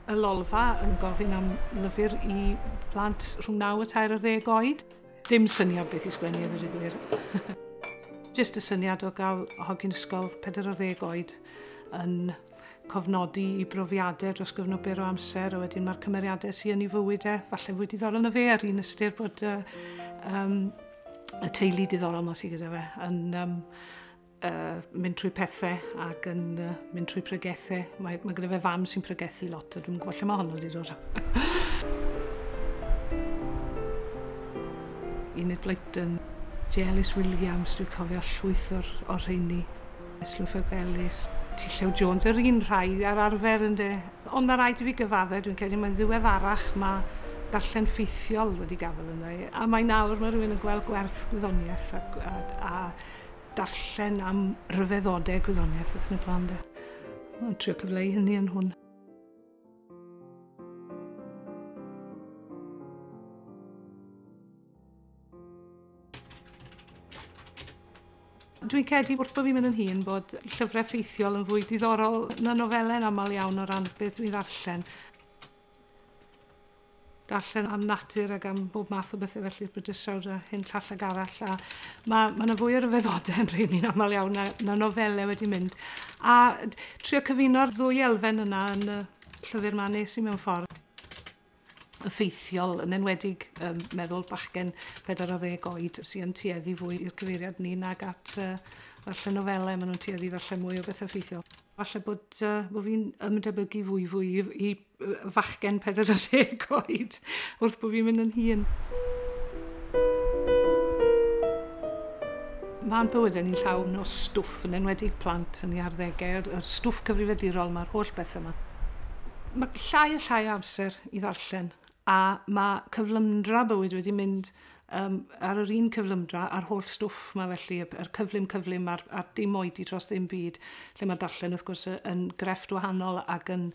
Y Lolfa yn gofyn am lyfr i blant rhwng 9 a 13 oed. Dim syniad beth i sgwennu, a dweud y gwir. Just y syniad o gael hogyn ysgol 40 oed yn cofnodi i brofiadau dros gyfnod byr o amser, a wedyn mae'r cymeriadau sydd yn ei fywyd e, falle fwy diddorol na fe ar un ystyr bod y teulu diddorol yma sydd gyda fe yn mynd trwy pethau ac yn mynd trwy pregethau. Mae gyda fe fam sy'n pregethu lot, a dwi'n gwybod lle mae honno wedi dod. Enid Blyton, J. Ellis Williams, dwi'n cofio llwyth o'r rheini. Slwfog Ellis, T. Llew Jones, yr un rhai ar arfer ynde. Ond mae rhaid i fi gyfadde, dwi'n credu mae'n ddiweddarach mae darllen ffeithiol wedi gafael ynddo. A mae nawr mae rhywun yn gweld gwerth gwyddoniaeth a darllen am ryfeddodau gwyddoniaeth ac yn y blaen de. Mae'n trio cyfleu hynny yn hwn. Dwi'n credu wrth bod fi'n mynd yn hŷn bod llyfrau ffeithiol yn fwy diddorol na nofelau'n aml iawn o ran beth dwi'n ddarllen. Darllen am natur ac am bob math o bethau felly, bydysawd a hyn llall ag arall. A mae yna fwy o ryfeddodau yn rheini'n aml iawn na nofelau wedi mynd. A trio cyfuno'r ddwy elfen yna yn y llyfr ma nes i mewn ffordd. Effeithiol, yn enwedig meddwl bachgen 40 oed sy'n tueddu fwy i'r cyfeiriad ni nag at ddarllen nofelau, maen nhw'n tueddu ddarllen mwy o bethau effeithiol. Falle bod fi'n ymdebygu fwy fwy i fachgen 40 oed wrth bod fi'n mynd yn hŷn. Mae'n bywydau ni'n llawn o stwff, yn enwedig plant yn ei arddegau, yr stwff cyfrifiadurol, mae'r holl bethau yma. Mae llai a llai o amser i ddarllen, a mae cyflymdra bywyd wedi mynd ar yr un cyflymdra a'r holl stwff yma felly, yr cyflym a'r dim oedi dros ddim byd, lle mae darllen wrth gwrs yn grefft wahanol ac yn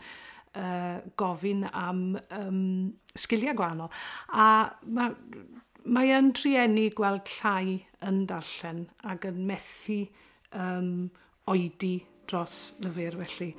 gofyn am sgiliau gwahanol. A mae yn trueni gweld llai yn darllen ac yn methu oedi dros lyfr felly.